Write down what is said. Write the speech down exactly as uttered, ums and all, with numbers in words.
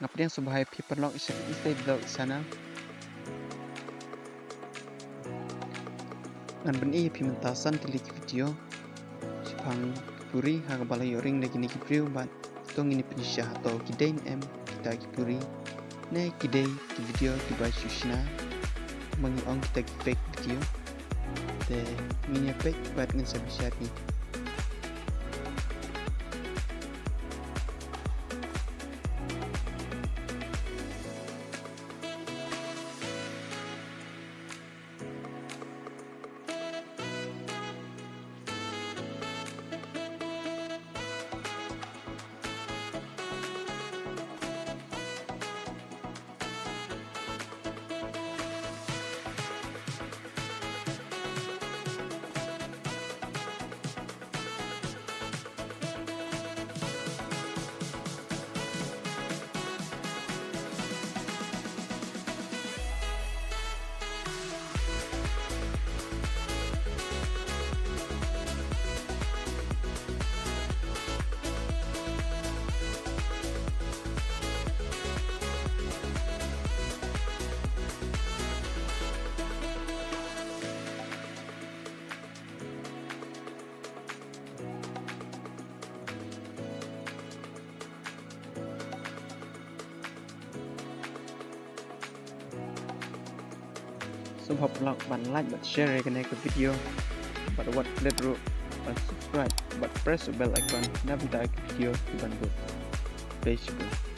Nga pdiang sngewbha ïa phi paralok sha kane ka vlog channel. Ngan pyni ïa phi mynta san tylli ki video shaphang ki puri ha kaba la ïoh ring da kine ki briew bad to ngin ïa pyni sha hato ki dei ne em kita ki puri ne ki dei ki video kiba shu shna. Kumba ngi ong kita ki fake video. Te ngin ïa peit bad ngin sa bishar ïa ki. Sngewbha paralok ban like bad share ïa kane ka video bad wat klet ruh ban subscribe bad press bell icon na bynta ki video kiban bud. Khublei shibun.